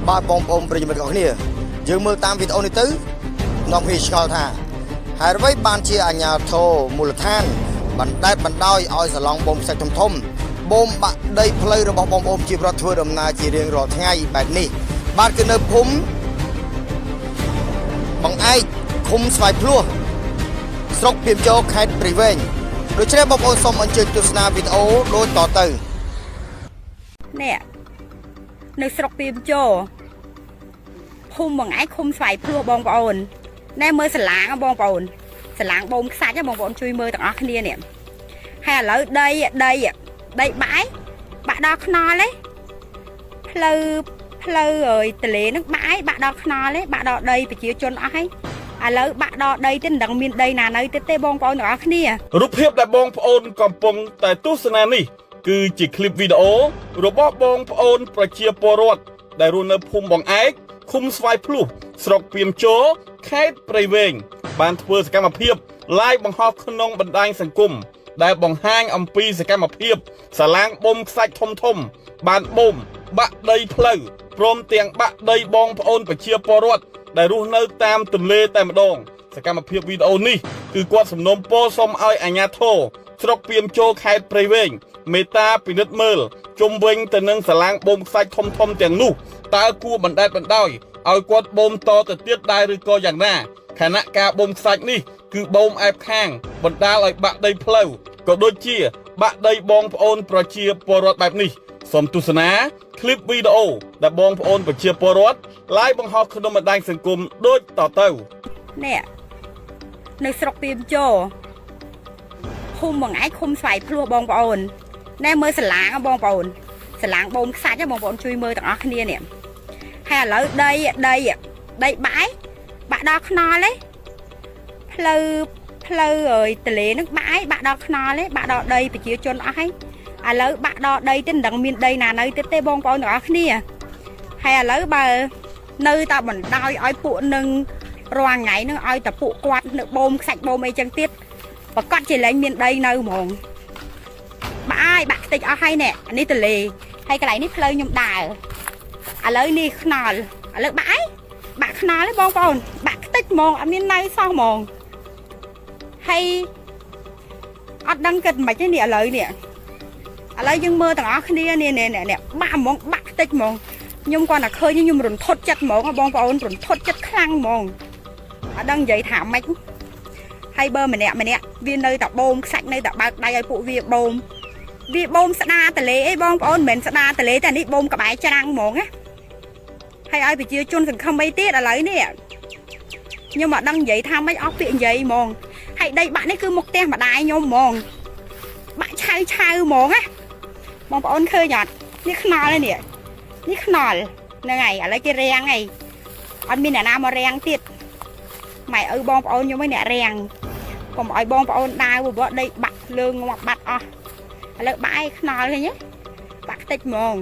បាទបងប្អូនប្រិយមិត្តទាំងអស់គ្នាយើងមើលតាមវីដេអូនេះទៅនាំគ្នាឆ្ងល់ថាហេតុអ្វីបានជាអាជ្ញាធរមូលដ្ឋានបណ្ដែតបណ្ដោយឲ្យសាឡង់បូមខ្សាច់ធំធំៗបូមបាក់ដីផ្លូវរបស់បងប្អូនជាប្រដ្ឋធ្វើដំណើរជារៀងរាល់ថ្ងៃបែបនេះបាទគឺនៅភូមិបង្អែកឃុំស្វាយភ្លោះស្រុកពាមជោខេត្តព្រៃវែងដូច្នេះបងប្អូនសូមអញ្ជើញទស្សនាវីដេអូដូចតទៅ នេះនៅស្រុកពាមជោភូមិបង្អែកឃុំស្វាយភ្លោះបងប្អូនណែមើលសាឡាងហ៎បងប្អូនសាឡាងបូមខ្សាច់ហ៎បងប្អូនជួយមើលទាំងអស់គ្នានេះហើយឥឡូវដីដីដីបាយបាក់ដល់ខ្នល់ទេផ្លូវផ្លូវអើយតលេហ្នឹងបាយបាក់ដល់ខ្នល់ទេបាក់ដល់ដីប្រជាជនអស់ហើយឥឡូវបាក់ដល់ដីទេមិនដឹងមានដីណានៅទៀតទេបងប្អូនទាំងអស់គ្នា រូបភាពដែលបងប្អូនកំពុងតែទស្សនានេះគឺជាคลิปវីដេអូរបស់បងប្អូនប្រជាពលរដ្ឋដែលរស់នៅភូមិបង្អែកឃុំស្វាយភ្លោះស្រុកពាមជរខេត្តព្រៃវែងបានធ្វើសកម្មភាព live បង្ហោះក្នុងបណ្ដាញសង្គមដែលបង្ហាញអំពីសកម្មភាពសាឡាងបូមខ្សាច់ធំធំៗបានបូមបាក់ដីផ្លូវព្រមទាំងបាក់ដីបងប្អូនប្រជាពលរដ្ឋដែលរស់នៅតាមទន្លេតែម្ដង សកម្មភាពវីដេអូនេះគឺគាត់សំណូមពរសូមឲ្យអាជ្ញាធរស្រុកពាមជោខេត្តព្រៃវែងមេត្តាពិនិត្យមើលជុំវិញទៅនឹងសាឡាងបូមខ្សាច់ធំធំៗទាំងនោះតើគួរបណ្ដែតបណ្ដោយឲ្យគាត់បូមតទៅទៀតដែរឬក៏យ៉ាងណាខណៈការបូមខ្សាច់នេះគឺបូមអែបខាងបណ្ដាលឲ្យបាក់ដីផ្លូវក៏ដូចជាបាក់ដីបងប្អូនប្រជាពលរដ្ឋបែបនេះសូមទស្សនាคลิปវីដេអូដែលបងប្អូនប្រជាពលរដ្ឋ live បង្ហោះក្នុងបណ្ដាញសង្គមដូចតទៅ នេះនៅស្រុកពាមជោភូមិបង្អែកឃុំស្វាយភ្លោះបងប្អូនណែមើលសាឡាងហ៎បងប្អូនសាឡាងបូមខ្សាច់ហ៎បងប្អូនជួយមើលទាំងអស់គ្នានេះហើយឥឡូវដីដីដីបាយបាក់ដល់ខ្នល់ទេផ្លូវផ្លូវអើយតលេហ្នឹងបាយបាក់ដល់ខ្នល់ទេបាក់ដល់ដីប្រជាជនអស់ហើយឥឡូវបាក់ដល់ដីទេមិនដឹងមានដីណានៅទៀតទេបងប្អូនទាំងអស់គ្នាហើយឥឡូវបើនៅតែបណ្ដោយឲ្យពួកនឹង រាល់ថ្ងៃហ្នឹងឲ្យតែពួកគាត់នៅបូមខ្សាច់បូមអីចឹងទៀតប្រកាសជាលែងមានដីនៅហ្មងបាក់អើយបាក់ខ្ទេចអស់ហើយនេះអានេះតលេហើយកន្លែងនេះផ្លូវខ្ញុំដើរឥឡូវនេះខ្នល់ឥឡូវបាក់អីបាក់ខ្នល់ទេបងប្អូនបាក់ខ្ទេចហ្មងអត់មាននៅសោះហ្មងហើយអត់ដឹងគិតមិនទេនេះឥឡូវនេះឥឡូវយើងមើលទាំងអស់គ្នានេះនេះនេះបាក់ហ្មងបាក់ខ្ទេចហ្មងខ្ញុំគាត់តែឃើញខ្ញុំរន្ធត់ចិត្តហ្មងបងប្អូនរន្ធត់ចិត្តខ្លាំងហ្មង អត់ដឹងនិយាយថាម៉េចហើយបើម្នាក់ម្នាក់វានៅតែបូមខ្សាច់នៅតែបើកដៃឲ្យពួកវាបូមវាបូមស្ដារតលេអីបងប្អូនមិនមែនស្ដារតលេតែនេះបូមក្បែរច្រាំងហ្មងណាហើយឲ្យប្រជាជនសង្ឃឹមអីទៀតឥឡូវនេះខ្ញុំអត់ដឹងនិយាយថាម៉េចអស់ពាក្យនិយាយហ្មងហើយដីបាក់នេះគឺមុខផ្ទះម្ដាយខ្ញុំហ្មងបាក់ឆៅឆៅហ្មងណាបងប្អូនឃើញអត់នេះខ្នល់នេះនេះខ្នល់ហ្នឹងហើយឥឡូវគេរាំងហើយអត់មានអ្នកណាមករាំងទៀត ម៉ែឪបងប្អូនខ្ញុំឯងអ្នករាំងកុំឲ្យបងប្អូនដើរព្រោះដីបាក់លើងាប់បាត់អស់ឥឡូវបាក់ឯងខ្នល់ឃើញទេបាក់ខ្ទេចហ្មង។